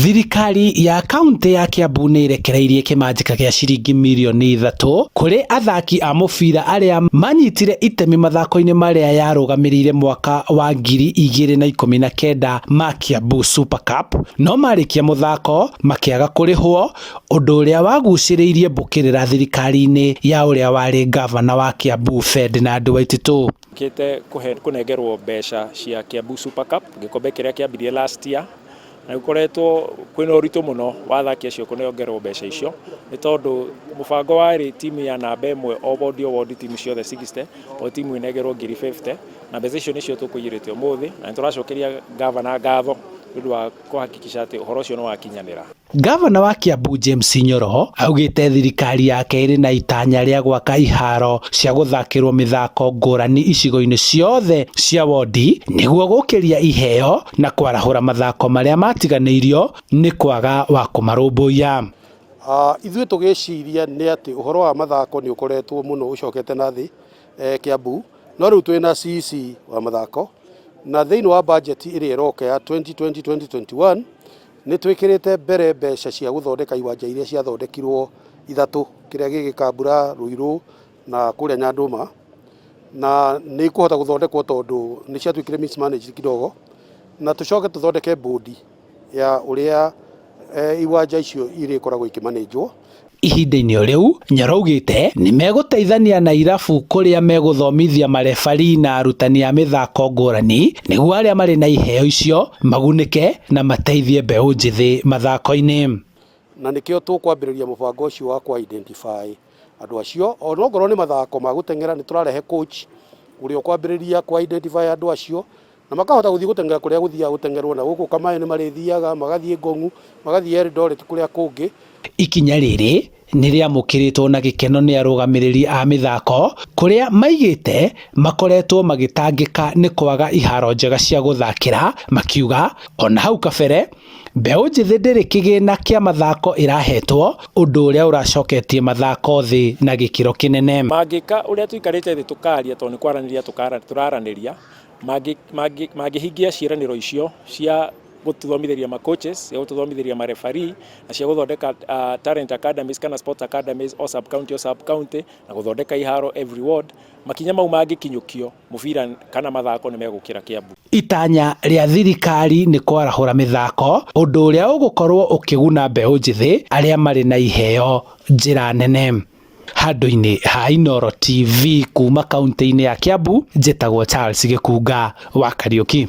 Thirikari ya kaunti ya Kiambu nĩ ĩrekereirie kĩmanjĩka gĩa ciringi mirioni 3 kũrĩ athaki a mũbira arĩa manyitire itemi mathako-inĩ marĩa yarũgamĩrĩire mwaka wa 2019 ma Kiambu Super Cup, no marĩkia mũthako makĩaga kũrĩhwo, ũndũ ũrĩa wagucĩrĩirie mbũkĩrĩra thirikari-inĩ ya ũrĩa warĩ ngavana wa Kiambu Ferdinand Waititu. Kĩte kũnengerwo mbeca cia Kiambu Super Cup, gĩkombe kĩrĩa kĩambirie last year, na gũkoretwo kwĩna ũritũ mũno wa athaki acio kũnengerwo mbeca icio, nĩ tondũ mũbango warĩ timu ya namba 1 o wodi o wodi, timu ciothe 60, o timu ĩnengerwo ngiri 50, na mbeca icio nĩcio tũkũiyũrĩte ũmũthĩ, na nĩ tũracokeria ngavana ngatho nĩ ũndũ wa kũhakikisha atĩ ũhoro ũcio nĩ wakinyanĩra. Ngavana wa Kiambu James Nyoro augĩte thirikari yake ĩrĩ na itanya rĩa gwaka iharo cia gũthakĩrwo mĩthako ngũrani icigo-inĩ ciothe cia wodi nĩguo gũkĩria iheo na kwarahũra mathako marĩa matiganĩirio nĩ kwaga wa kũmarũmbũiya. Ithuĩ tũgĩciria nĩ atĩ ũhoro wa mathako nĩ ũkoretwo mũno ũcokete na thĩ Kiambu, no rĩu twĩna CEC wa mathako, na thĩinĩ wa budget ĩrĩa ĩroka ya 2020-2021 nĩ twĩkĩrĩte mbere mbeca cia gũthondeka iwanja iria ciathondekirwo ithatũ, kĩrĩa gĩ Gĩkambura, Ruiru na kũrĩa Nyandũma, na nĩ ikũhota gũthondekwo tondũ nĩ ciatuĩkire mismanaged kidogo, na tũcoke tũthondeke bodi ya ũrĩa iwanja icio irĩkoragwo ikĩmanĩnjwo. Ihinda-inĩ o rĩu, Nyoro augĩte nĩ megũteithania na irabu kũrĩa megũthomithia marebari na arutani a mĩthako ngũrani nĩguo arĩa marĩ na iheo icio magunĩke na mateithie mbeũ njĩthĩ mathako-inĩ. Na nĩkĩo tũkwambĩrĩria mũbango ũcio wa kũ identify andũ acio, ona ongorwo nĩ mathako ma gũteng'era nĩ tũrarehe coach ũrĩa ũkwambĩrĩria kũ identify andũ acio na makahota gũthiĩ gũteng'era kũrĩa gũthiaga gũteng'erwo, na gũkũ Kamaĩ nĩ marĩthiaga, magathiĩ Ngong'u, magathiĩ Eldoret kũrĩa kũngĩ. Ikinya rĩrĩ nĩ rĩamũkĩrĩtwo na gĩkeno nĩ arũgamĩrĩri a mĩthako kũrĩa maigĩte makoretwo magĩtangĩka nĩ kwaga iharo njega cia gũthakĩra, makiuga ona hau kabere mbeũ njĩthĩ ndĩrĩ kĩgĩna kĩa mathako ĩrahetwo, ũndũ ũrĩa ũracoketie mathako thĩ na gĩkĩro kĩnene. Mangĩka ũrĩa tũikarĩte thĩ tũkaria, tondũ nĩ kwaranĩria tũraranĩria, mangĩhingia ciĩranĩro icio cia gũtũthomithĩria ma coaches, cia gũtũthomithĩria ma referee, na cia gũthondeka talent academies kana sports academies o sub county o sub county, na gũthondeka iharo every ward, makinya mau mangĩkinyũkio, mũbira kana mathako nĩ megũkĩra Kiambu. Itanya rĩa thirikari nĩ kwarahũra mĩthako, ũndũ ũrĩa ũgũkorwo ũkĩguna mbeũ njĩthĩ arĩa marĩ na iheo njĩra nene. Handũ-inĩ ha Inooro TV kuma kaunti-inĩ ya Kiambu, njĩtagwo Charles Gĩkunga wa Kariũki.